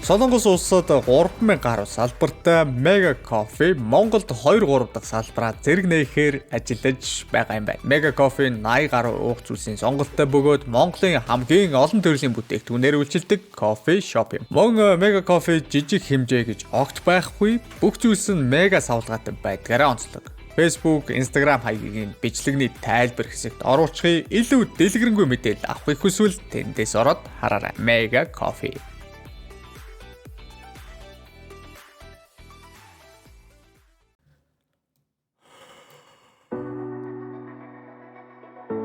Солонгос улсад 3000 гаруй салбартай Mega Coffee Монголд 2 3 дахь салбараа зэрэг нээхээр ажиллаж байгаа юм байна. Mega Coffee 80 гаруй уух зүйлсийн сонголттой бөгөөд Монголын хамгийн олон төрлийн бүтээгдэхүүнээр үйлчилдэг кофе шоп юм. Мөн Mega Coffee жижиг хэмжээ гэж огт байхгүй, бүх зүйлс нь мега савлгаатай байдгаараа онцлог. Facebook, Instagram хаягийн бичлэгний тайлбар хэсэгт оруулахыг илүү дэлгэрэнгүй мэдээлэл авахыг хүсвэл тэндээс ороод хараарай. Mega Coffee.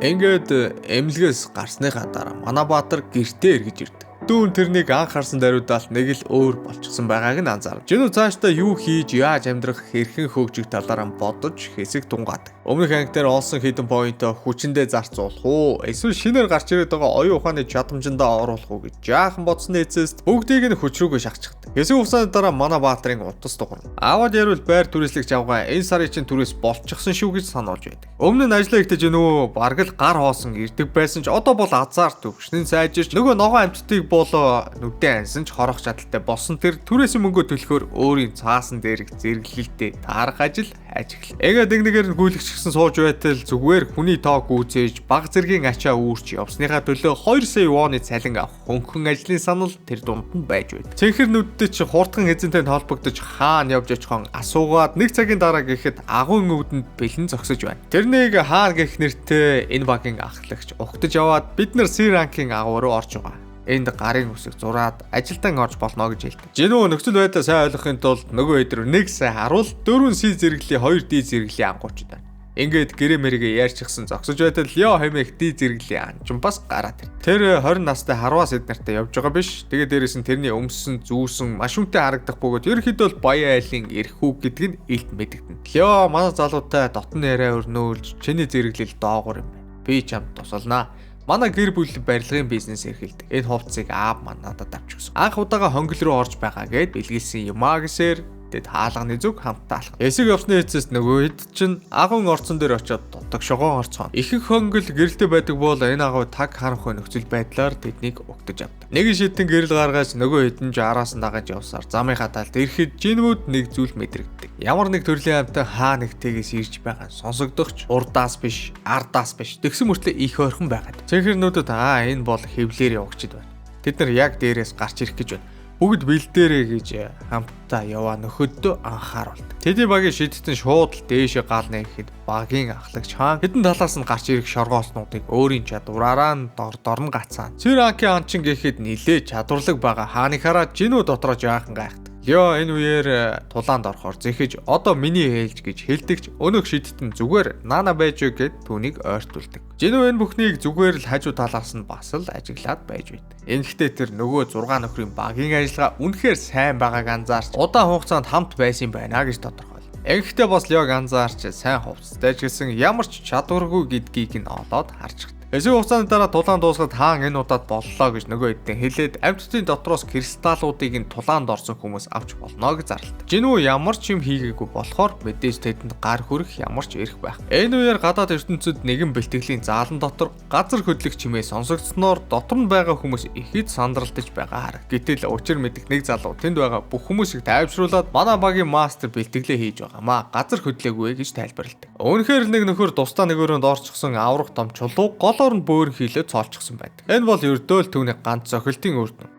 Ингээд эмнэлгээс гарсныхаа дараа манай Баатар гэртээ эргэж ирдэг. Дүүн тэрнийг анх харсан даруйдаа л нэг л өөр болчихсон байгааг нь анзаарв. Жинүү цаашдаа юу хийж, яаж амьдрах, хэрхэн хөгжих талаар нь бодож хэсэг тунгаадаг. Өмнөх анги дээр олсон хэдэн поинтоо хүчиндээ зарцуулах уу, эсвэл шинээр гарч ирээд байгаа оюун ухааны чадамжиндаа оруулах уу гэж жаахан бодсны эцэст бүгдийг нь хүч рүүгээ шахчихдаг. Хэсэг хугацааны дараа манай Баатрын утас дуурна. Аавд ярил байр түрээслэгч авгаа энэ сарын чинь түрээс болчихсон шүү гэж сануулж байдаг. Өмнө нь ажиллаа ихтэй Жинүү бараг л гар хоосон ирдэг байсан ч одоо бол азар төвшнэн сайжирч нөгөө ногоон амьтдыг бол нүдэн ансан ч хорох чадaltaй болсон тэр түрээсийн мөнгөө төлөхөөр өөрийн цаасан дээрх зэрэглэлтэд таарах ажил хайж эхэлнэ. Ингээд нэг нэгээр нь гүйлгчихсэн сууж байтал зүгээр хүний тоо гүйцээж баг зэргийн ачаа үүрч явсныхаа төлөө 2 сая воны цалин авах хөнгөн ажлын санал тэр дунд нь байж байд. Цэнхэр нүдтэй чи хурдхан эзэнтэй холбогдож хаана явж очихон асуугаад нэг цагийн дараа гэхэд агуйн өвдөнд бэлэн зогсож байна. Тэрнийг хаан гэх нэртэй энэ багийн ахлагч угтаж яваад бид нар C rank-ийн агуу руу орж байгаа. Энд гарын үсэг зураад ажилтан орж болно гэж хэлдэг. Жинүү нөхцөл байдлаа сайн ойлгохын тулд нөгөө хэд рүү нэг сайн харуул 4 C зэрэглэлийн 2 D зэрэглэлийн ангуучид байна. Ингээд гэрээ мэргээ ярьчихсан зогсож байтал Лео хэмээх D зэрэглэлийн анчин бас гараад ирд. Тэр 20 настай харваас эд нартай явж байгаа биш. Тэгээ дээрээс нь тэрний өмссөн зүүсэн маш үнэтэй харагдах бөгөөд ерөнхийдөө бол баян айлын эрхүү гэдг нь илт мэдэгдэнэ. Лео манай залуутай дотн яриа өрнөөлж чиний зэрэглэл доогуур юм байна. Би чамд тусалнаа. Манай гэр бүл барилгын бизнес эрхэлдэг. Энэ хувцсыг аав маань надад авч өгсөн. Анх удаага хонгил руу орж байгаа гэд бэлгэлсэн юм аа гэсээр тэд хаалганы зүг хамтдаа алхав. Эсэг явсны эцэст нөгөө хэд чинь агуун орцон дээр очиод дутаг шогоон орцгоо. Ихэнх хонгил гэрэлтэй байдаг бол энэ агуу таг харанхуй нөхцөл байдлаар тэднийг угтаж авдаг. Нэгэн шидэн гэрэл гаргаж нөгөө хэдэн ч араас нь дагаж явсаар замынхаа талд ирэхэд жинүүд нэг зүйл мэдрэгддэг. Ямар нэг төрлийн амьтан хаа нэгтэйгээс ирж байгаа сонсогдохч урдаас биш, ардаас биш тэгсэн мөртлөө их ойрхон байгаад. Цэнхэрнүүдэд аа энэ бол хэвлээр явагчд байна. Тэд нар яг дээрээс гарч ирэх гэж байна. Бүгд бэлдээрэй гэж хамтдаа яваа нөхөддөө анхааруулдаг. Тэдний багийн шидтэн шууд л дээшээ гаална гэхэд багийн ахлагч хаан хэдэн талаас нь гарч ирэх шоргооснуудыг өөрийн чадвараараа нь дор дор нь гацаана. Цэранкийн анчин гэхэд нилээ чадварлаг байгаа хааны хараа жинүү дотроо жаахан гайхдаг. Лео энэ үеэр тулаанд орохоор зэхэж одоо миний ээлж гэж хэлдэгч өнөөх шидтэн зүгээр наана байж вэ гэд түүнийг ойртуулдаг. Жинүү энэ бүхнийг зүгээр л хажуу талаас нь бас л ажиглаад байж байд. Ингэхдээ тэр нөгөө 6 нөхрийн багийн ажиллагаа үнэхээр сайн байгааг анзаарч удаан хугацаанд хамт байсан юм байна гэж тодорхойл. Ингэхдээ бас Леог анзаарч сайн хувцастай ч гэсэн ямар ч чадваргүй гэдгийг нь олоод харж. Хэсэг хугацааны дараа тулаан дуусгаад хаан энэ удаад боллоо гэж нөгөө хэдэн хэлээд амьтдын дотроос кристаллуудыг нь тулаанд орсон хүмүүс авч болно гэж зарлалт. Жинүү ямар ч юм хийгээгүй болохоор мэдээж тэдэнд гар хүрэх ямар ч эрх байх. Энэ үеэр гадаад ертөнцид нэгэн бэлтгэлийн заалан дотор газар хөдлөх чимээ сонсогдсноор дотор нь байгаа хүмүүс ихэд сандралтаж байгаа хараг. Гэтэл учир мэдэх нэг залуу тэнд байгаа бүх хүмүүсийг тайвшруулад манай багийн мастер бэлтгэлээ хийж байгаамаа газар хөдлөөгүй гэж тайлбарладаг. Үнэхээр л нэг нөхөр тусдаа нэг өрөөнд орчихсон аврах том чулуу голоор нь бөөрн хийлээ цоолчихсон байдаг. Энэ бол ердөө л түүний ганц зохилтын үр дүн.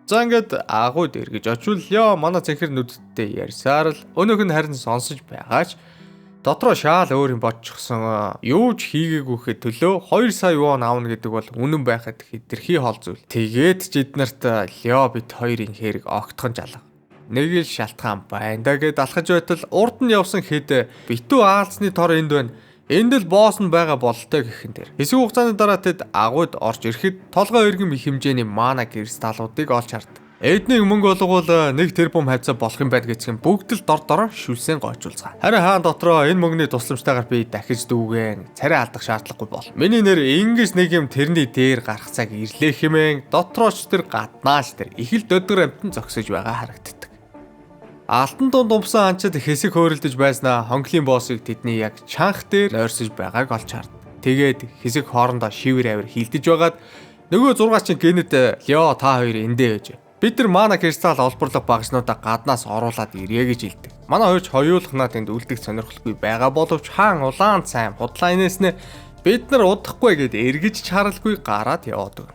За ингээд агууд эргэж очвол ёо манай цэнхэр нүдтэй ярьсаар л өнөөх нь харин сонсож байгаач дотроо шаал өөр юм бодчихсон. Юу ч хийгээгүйхэд төлөө 2 сая вон авна гэдэг бол үнэн байхад хэтэрхий хол зүйл. Тэгээд ч эднэрт Лео бит хоёрын хэрэг огтхон жалга. Нэг л шалтгаан байна да гэд алхаж байтал урд нь явсан хэд битүү аалзны тор энд байна. Энд л босс нь байгаа бололтой гэхэн дээр. Хэсэг хугацааны дараа тэд агууд орж ирэхэд толгой иргэм их хэмжээний мана кристаллуудыг олж харддаг. Эднийг мөнгө олгуул 1 тэрбум хавцаа болох юм байна гэсэн бүгд л дор дороо шүлсэн гоочулцгаа. Харин хаан дотроо энэ мөнгөний тусламжтайгаар би дахиж дүүгэн царай алдах шаардлагагүй бол. Миний нэр ингэж нэг юм тэрний дээр гарах цаг ирлээ хэмээн дотрооч тэр гаднаач тэр их л дөдгөр амтан зогсож байгаа харагддаг. Алтан дунд умсан анчид хэсэг хөөрөлдөж байснаа хонглын боссыг тэдний яг чанх дээр нойрсож байгааг олж хардна. Тэгээд хэсэг хоорондоо шивэр авир хилдэж байгаад нөгөө 6 чинь гэнэт Лео та хоёр эндээ байж. Бид нар mana кристалл олборлох багшнуудаа гаднаас оруулаад ирье гэж хэлдэг. Манай хоёрч хоёулахнаа тэнд үлдэх сонирхолгүй байгаа боловч хаан улаан цайм худлаа инээснэ бид нар удахгүй гэд эргэж чаралгүй гараад яваад.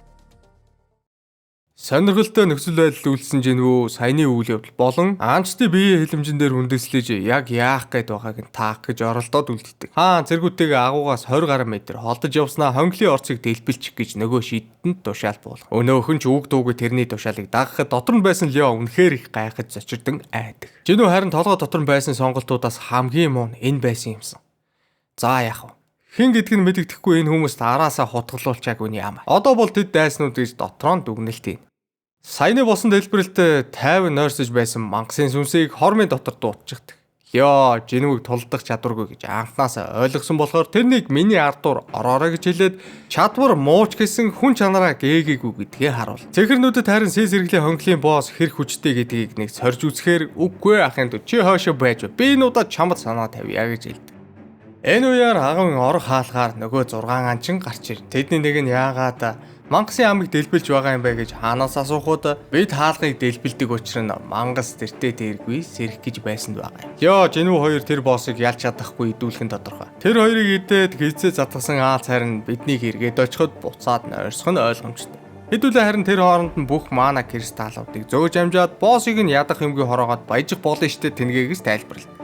Сонирхолтой нөхцөл байдал үйлдсэн жинвүү саяны үйл явдал болон аанчдын биеийн хилэмжин дээр хүндэслэж яг яах гээд байгааг нь таах гэж оролдоод үлддэг. Хаан цэргүүдтэйгээ агуугаас 20 гаруй метр холдож явснаа хонглын орцыг дэлбэлчих гэж нөгөө шийдэнд тушаал буулгав. Өнөөхөн ч үг дуугүй тэрний тушаалыг дагахад дотор нь байсан Лео үнэхээр их гайхаж зочирдон айдаг. Жинүү харин толгой дотор нь байсан сонголтуудаас хамгийн муу нь энэ байсан юмсан. За яах вэ? Хэн гэдг нь мэдэгдэхгүй энэ хүмүүст араасаа хутгалуулчаагүй нь яамаа. Одоо бол тэд дайснууд гэж дотроо дүгнэлт хийн. Саяны болсон дэлбэрэлт 50 нойрсож байсан мангасын сүнсийг хормын дотор дуутчихдаг. Лео жинүүг тулдах чадваргүй гэж анхнаасаа ойлгосон болохоор тэрнийг миний ардуур ороорой гэж хэлээд чадвар мууч гэсэн хүн чанараа гээгээгүй гэдгээ харуул. Цэхэрнүүдэд харин сэс хэрэглийн хонглын босс хэр хүчтэй гэдгийг нэг сорж үзэхээр үгүй ахын дүү чи хойшоо байж би энэ удаа чамд санаа тавья гэж хэлдэг. Энэ үеэр агавын орох хаалгаар нөгөө 6 анчин гарч ир. Тэдний нэг нь яагаад мангасын амыг дэлбэлж байгаа юм бэ гэж хаанаас асуухад бид хаалгыг дэлбэлдэг учир нь мангас тэртээ тэргүй сэрэх гэж байсанд байгаа юм. Йоо, жинүү хоёр тэр боссыг ялж чадахгүй идүүлэх нь тодорхой. Тэр хоёрыг идээд гизээ затгасан аалц харин биднийг эргээд очиход буцаад нойрсох нь ойлгомжтой. Хэдүүлээ харин тэр хооронд нь бүх мана кристаллуудыг зөөж амжаад боссыг нь ядах юмгүй хороогоод баяжих болно штэ тэнгээгээс тайлбарлав.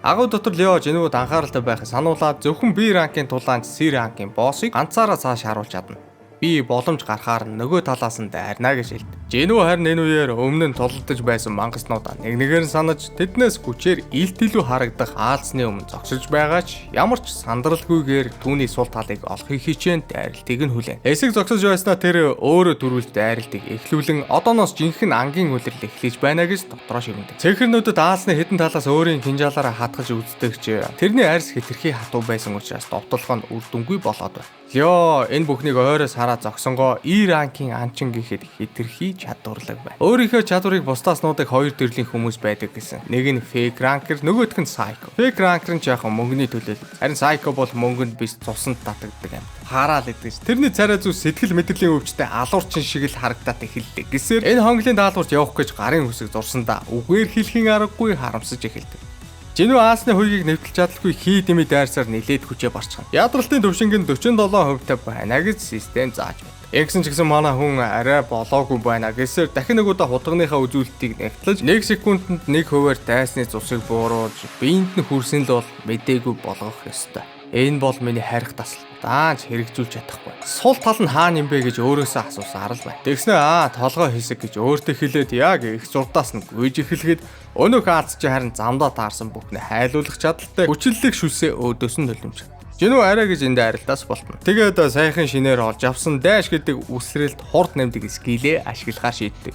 Агуу дотор Лео жинүүд анхааралтай байхыг сануулад зөвхөн B rank ийн тулаанч C rank ийн боссыг ганцаараа цааш харуулж чадна. Би боломж гарахаар нөгөө талаас нь дайрна гэж хэлдэг. Жинүү харин энэ үеэр өмнө нь тулалдаж байсан мангаснуудаа нэг нэгээр нь санаж тэднээс хүчээр илт илүү харагдах аалзны өмнө зогсож байгаа ч ямар ч сандралгүйгээр түүний сул талыг олохыг хичээн дайралтыг нь хүлээн. Эсэг зогсож байснаа тэр өөрөө төрүүлж дайралтыг эхлүүлэн одооноос жинхэнэ ангийн улирал эхлэж байна гэж дотроо шивэндэг. Цэнхэрнүүдэд аалзны хэдэн талаас өөрийн кинжаалаараа хатгаж үздэг ч тэрний арьс хэтэрхий хатуу байсан учраас довтлохоо нь үр дүнгүй болоод байна. Лео энэ бүхнийг ойроос хараа зогсонгоо E rank ийн анчин гэхэд хэтэрхий чадварлаг байна. Өөрийнхөө чадварыг бусдаас нуудаг хоёр төрлийн хүмүүс байдаг гэсэн. Нэг нь fake ranker, нөгөөх нь psycho. Fake ranker нь жаахан мөнгөний төлөө. Харин psycho бол мөнгөнд биш цусанд татагддаг юм. Хараал идэг. Тэрний царай зүй сэтгэл мэдрэлийн өвчтэй алуурчин шиг л харагдаад эхэллээ. Гэсээр энэ хонглын даалгаварт явах гэж гарын үсэг зурсандаа үгээр хэлхийн аргагүй харамсаж эхэлдэг. Жинүү аасны хуйгийг нэвтэлж чадалгүй хий дэмий дайрсаар нилээд хүчээ барчхана. Ядралтын төвшинг нь 47% та байна гэж систем зааж байна. Ингэсэн ч гэсэн манай хүн арай болоогүй байна гэсээр дахин нэг удаа хутганыхаа үзүүлэлтийг нэгтлэж 1 секундэд 1%-аар дайсны цусыг бууруулж биеинд нь хүрсэн л бол мдээгүй болгох ёстой. Энэ бол миний хайрх тасал. Даанч хэрэгжүүлж чадахгүй. Сул тал нь хаана юм бэ гэж өөрөөсөө асуусаар л байна. Тэгснэ толгой хэсэг гэж өөртөө хэлээд яг их зурдаас нь гүйж эхлэхэд өнөөх аалз чи харин замдаа таарсан бүхний хайлуулах чадaltaй хүчлэлэг шүлсээ өөдөөс нь нулимж. Жинүү арай гэж энд арилтаас болтно. Тэгээд саяхан шинээр олж авсан dash гэдэг үсрэлт хурд нэмдэг skill ээ ашиглахаар шийддэг.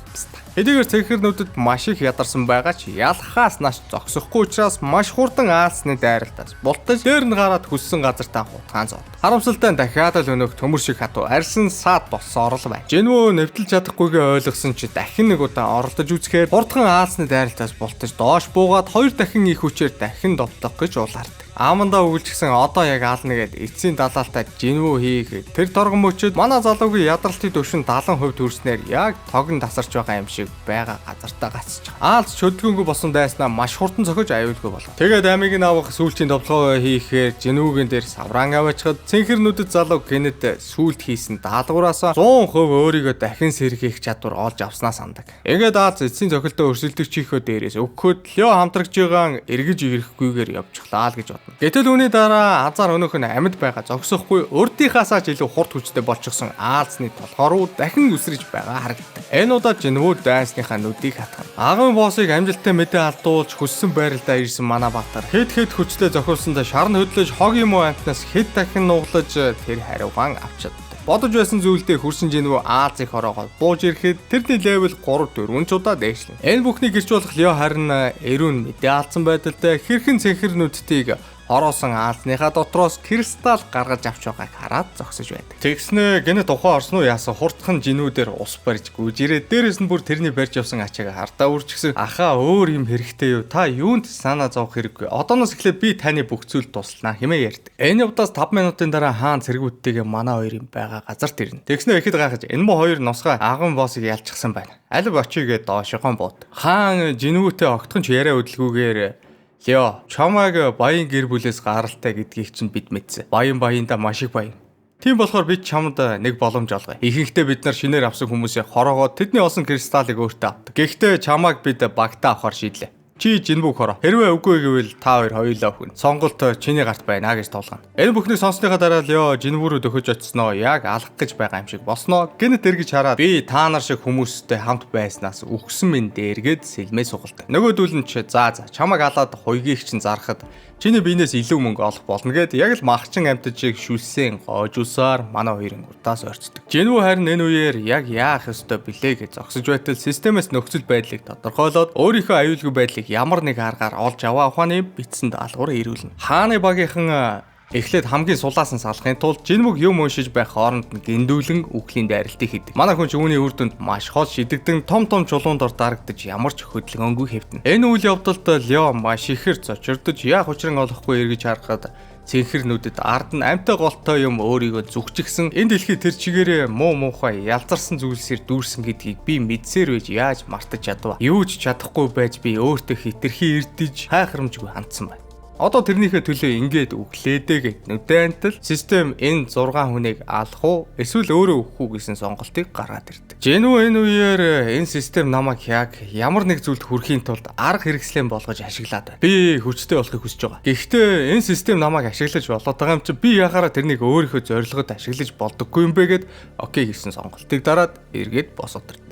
Хэдийгээр цэнхэрнүүдэд маш их ядарсан байгаа ч ялхаас нааш зогсохгүй учраас маш хурдан аалсны дайралтаас бултаж дээр нь гараад хүссэн газартаа хутгаан зовд. Харамсалтай нь дахиад л өнөөх төмөр шиг хатуу арьсан саад болсоор л байна. Жинвөө нэвтэлж чадахгүйгээ ойлгосон чи дахин нэг удаа оролдож үзэхээр хурдхан аалсны дайралтаас бултаж доош буугаад хоёр дахин их хүчээр дахин довтлох гэж улаардаг. Аамандаа өгүүлчихсэн одоо яг аална гэд эцсийн далаалтаа жинвүү хийх тэр торгон мөчөд манай залуугийн ядралтын түвшин 70% төрснээр яг тогн тасарч байгаа юм шиг байгаа газартаа гацчих. Аалз чөдгөнгөө босон дайснаа маш хурдан цохиж аюулгүй болов. Тэгээд амийг нь авах сүүлчийн товлогоо хийхээр жинүүгэн дээр савраан аваачхад цэнхэрнүүдэд залуу гэнэт сүулт хийсэн даалгавраасаа 100% өөрийгөө дахин сэргээх чадвар олж авснаа сандаг. Ингээд аалз эцсийн цохилтоо өрсөлдөгч хийхөө дээрээс өгөхөд Лео хамтрагч байгаа эргэж ирэхгүйгээр явчихлаа л гэж бодно. Гэтэл үүний дараа азар өнөөх нь амьд байгаа зогсохгүй урдынхаасаа ч илүү хурд хүчтэй болчихсон аалзны толгой руу дахин үсрэж байгаа харагддаг. Энэ удаа жинвүүд дайсныхаа нүдийг хатгана. Агын боссыг амжилттай мэдээ алдуулж хүссэн байралдаа ирсэн манай баатар хэд хэд хүчтэй зохиулсандаа шарн хөдлөж хог юм уу амтнаас хэд дахин нуглаж тэр хариугаан авч чаддаг. Бодож байсан зүйлдээ хүрсэн жинвүү Ааз их ороогоо бууж ирэхэд тэрний level 3 4 ч удаа дээшлэн. Энэ бүхнийг гэрч болох Лео харин эрүүн мэдээ алдсан байдалтай хэрхэн цэнхэр нүдтийг Хороосон аалзныхаа дотроос кристалл гаргаж авч байгааг хараад зогсож байдаг. Тэгснээ гэнэт ухаан орсон уу яасан хурдхан жинүүдээр ус барьж гүйж ирээд дээрэс нь бүр тэрний барьж явсан ачааг хардаа үржигсэн. Ахаа өөр юм хэрэгтэй юу? Та юунд санаа зовох хэрэггүй. Одооноос эхлээд би таны бүх зүйлд туслана хэмээн ярьдаг. Энэ явдаас 5 минутын дараа хаан цэргүүдтэйгээ манай хоёрын байгаа газарт ирнэ. Тэгснээ ихэд гайхаж энэ муу хоёр нусгай аган боссыг ялчихсан байна. Алив очие гээд доошогоо бууд. Хаан жинүүтэй огтхон ч яриа хөдөлгүүгээр Лео, чамайг баян гэр бүлээс гаралтай гэдгийг чинь бид мэдсэн. Баян баяндаа маш их баян. Тийм болохоор бид чамд нэг боломж олгоё. Ихэнхдээ бид нар шинээр авсан хүмүүсээ хороогоод тэдний олсон кристаллыг өөртөө авдаг. Гэхдээ чамайг бид багтаа авахар шийдлээ. Чи жинбүг хороо. Хэрвээ үгүй гэвэл та хоёр хоёулаа өхөн. Сонголт чиний гарт байна гэж туулгана. Энэ бүхнийг сонссныхаа дараа Лео жинбүү рүү дөхөж очсноо яг алах гэж байгаа юм шиг болсноо. Гэнэт эргэж хараад би та нар шиг хүмүүстэй хамт байснаас үхсэн минь дээргээд сэлмээ сугалдаг. Нөгөөдөл нь ч за чамайг алаад хуйгийг чинь зархад чиний биенээс илүү мөнгө олох болно гэд яг л махчин амьтад шиг шүлсэн гоожулсаар манай хоёрын урдаас ойрцдог. Жинвүү харин энэ үеэр яг яах ёстой билээ гэж зогсож байтал системээс нөхцөл байдлыг тодорхойлоод өөрийнхөө аюулгүй байдлыг ямар нэг аргаар олж аваа ухааны бичсэн даалгавар ирүүлнэ. Хааны багийнхан эхлээд хамгийн сулаасан салахын тулд жинмүг юм уншиж байх хооронд нь гиндүүлэн үхлийн дайралтыг хийдэг. Манай хүн ч үүний үр дүнд маш хол шидэгдэн том том чулуун дор дарагдаж ямар ч хөдөлгөөнгүй хэвтэнэ. Энэ үйл явдалд Лео маш ихээр цочирдож яах учрын олохгүй эргэж харахад цэнхэр нүдэд ард нь амьтай голтой юм өөрийгөө зүгчгсэн. Энэ дэлхий тэр чигээрээ муу муухай ялзарсан зүйлсээр дүүрсэн гэдгийг би мэдсээр байж яаж мартаж чадваа. Юу ч чадахгүй байж би өөртөө хитрхи эрдэж хайхрамжгүй хандсан байна. Одоо тэрнийхээ төлөө ингээд үхлээдэ гэд нүдэн антал систем энэ 6 хүнийг алах уу эсвэл өөрөө үхэх үү гэсэн сонголтыг гаргаад ирдэг. Жинүү энэ үеэр энэ систем намайг яг ямар нэг зүйлд хүрэхийн тулд арга хэрэгслэн болгож ашиглаад байна. Би хүчтэй болохыг хүсэж байгаа. Гэхдээ энэ систем намайг ашиглаж болоод байгаа юм чи би яхаараа тэрнийг өөрийнхөө зорилгод ашиглаж болдоггүй юм бэ гэд окей гэсэн сонголтыг дараад эргээд босоод ирдэг.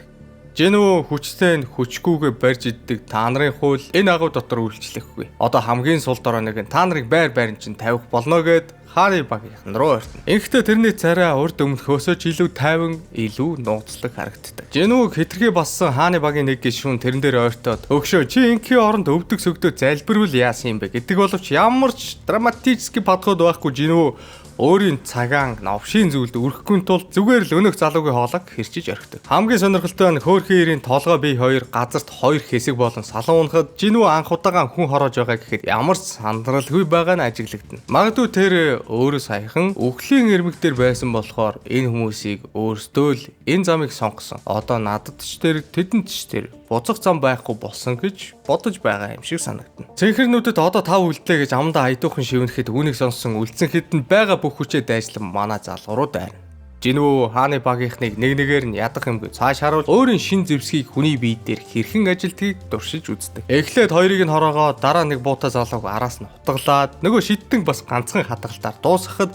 Жинүү хүчтэй нь хүчгүйгээ барьж иддэг та нарын хууль энэ агуу дотор үйлчлэхгүй. Одоо хамгийн сул дорой нэг нь та нарыг байр байран чинь тавих болно гэд хааны багийнхан руу ойртно. Ингэхдээ тэрний царай урд өмнөхөөсөө ч илүү тайван, илүү нууцлаг харагддаг. Жинүүг хитрхи бассан хааны багийн нэг гишүүн тэрэн дээр ойртоод өгшөө чи инхийн оронд өвдөг сөгдөө залбирвал яасан юм бэ гэдэг боловч ямар ч драматический подход байхгүй Жинүү өөрийн цагаан новшийн зүйлд өрөхгүй тул зүгээр л өнөөх залуугийн хоолойг хэрчиж орхидог. Хамгийн сонирхолтой нь хөөрхөн ирийн толгой бие хоёр газарт хоёр хэсэг болон салан унахад жинүү анх удаага хүн хороож байгаа гэхэд ямар ч сандралгүй байгаа нь ажиглагдана. Магадгүй тэр өөрөө саяхан үхлийн ирмэг дээр байсан болохоор энэ хүмүүсийг өөрсдөө л энэ замыг сонгосон. Одоо надад ч тэр тэдэнд ч тэр буцах зам байхгүй болсон гэж бодож байгаа юм шиг санагдана. Цэнхэрнүүдэд одоо тав үлдлээ гэж амдаа аядуухан шивнэхэд үүнийг сонссон үлдсэн хэдэн байгаа бүх хүчээ дайжлан манай залгуу руу дайрна. Жинүү хааны багийнхныг нэг нэгээр нь ядах юмгүй цааш харуул өөрийн шин зэвсгийг хүний бие дээр хэрхэн ажилтгийг туршиж үздэг. Эхлээд хоёрыг нь хороогоо дараа нэг буутай залууг араас нь хутгалаад нөгөө шиттэн бас ганцхан хадгалтаар дуусгахад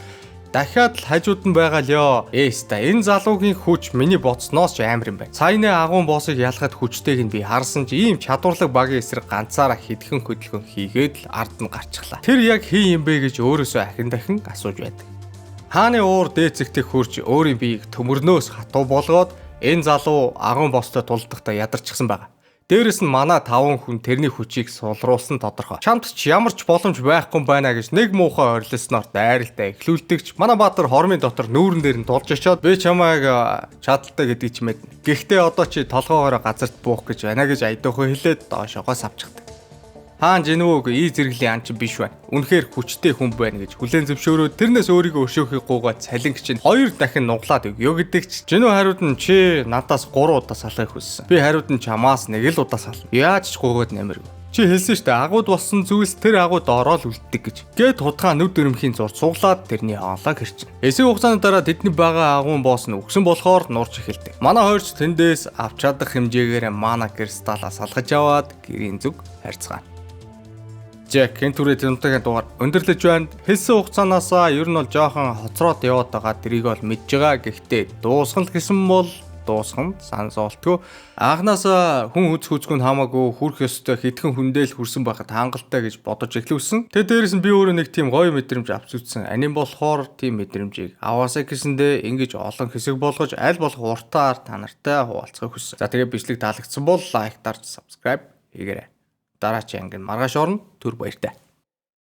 дахиад л хажууд нь байгаа Лео. Эста энэ залуугийн хүч миний бодсноос ч амар юм байна. Саяны агуун боссыг ялахад хүчтэйг нь би харсан чи ийм чадварлаг багийн эсрэг ганцаараа хэдхэн хөдөлгөөн хийгээд л ард нь гарчглаа. Тэр яг хий юм бэ гэж өөрөөсөө ахин дахин асууж байдаг. Хааны уур дээд зэгтээ хурж өөрийн биеийг төмөрнөөс хатуу болгоод энэ залуу агуун босстой тулдахдаа ядарчихсан байгаа. Дээрэс нь манай 5 хүн тэрний хүчийг сулруулсан тодорхой. Чамд ч ямар ч боломж байхгүй байна гэж нэг муухай орилсноор дайралтай эхлүүлдэгч манай Баатар хормын дотор нүүрэн дээр нь тулж очиод би чамайг чадaltaй гэдгийг ч мэднэ. Гэхдээ одоо чи толгоогоороо газарт буух гэж байна гэж айдуухан хэлээд доошоогоо савчдаг. Хаан жинүүг ий зэрэглэлийн ан чинь биш байна. Үнэхээр хүчтэй хүн байна гэж хүлээн зөвшөөрөөд тэрнээс өөрийгөө өшөөхийг гуугаа цалингч чинь хоёр дахин нуглаад өгөө гэдэг ч Жинүү хариуд нь чи надаас 3 удаа салахыг хүссэн. Би хариуд нь чамаас нэг л удаа сална. Яаж ч гуугаад нэмэргүй. Чи хэлсэн штэ агууд болсон зүйлс тэр агууд ороод үлддэг гэж. Гээд хутгаа нүд өрөмхийн зур цуглаад тэрний хоолойг хэрчнэ. Эсэг хугацааны дараа тэдний байгаа агуун босс нь үхсэн болохоор нурж эхэлдэг. Манай хоёрч тэндээс авч чадах хэмжээгээр мана кристаллаа салгаж аваад гэрийн зүг харьцгаана. Жек энэ түрээ тэмдэгийн дугаар өндөрлөж байна. Хэлсэн хугацаанаасаа ер нь бол жоохон хоцроод яваад байгаа тэрийг бол мэдж байгаа. Гэхдээ дуусгал гэсэн бол дуусган сан зоолтгүй. Анхнаасаа хүн үз хүзгүй нь хамаагүй хүрх ёстой хэдхэн хүндээ л хүрсэн байхад хангалттай гэж бодож эхлүүлсэн. Тэгээ дээрэс нь би өөрөө нэг тийм гоё мэдрэмж авч үзсэн. Аним болохоор тийм мэдрэмжийг аваасаа гэсэндээ ингэж олон хэсэг болгож аль болох уртаар та нартай хуваалцахыг хүссэн. За тэгээ бичлэг таалагдсан бол лайк дарж subscribe хийгээрэй. Дараагийн анги нь маргааш орно. Түр баяртай.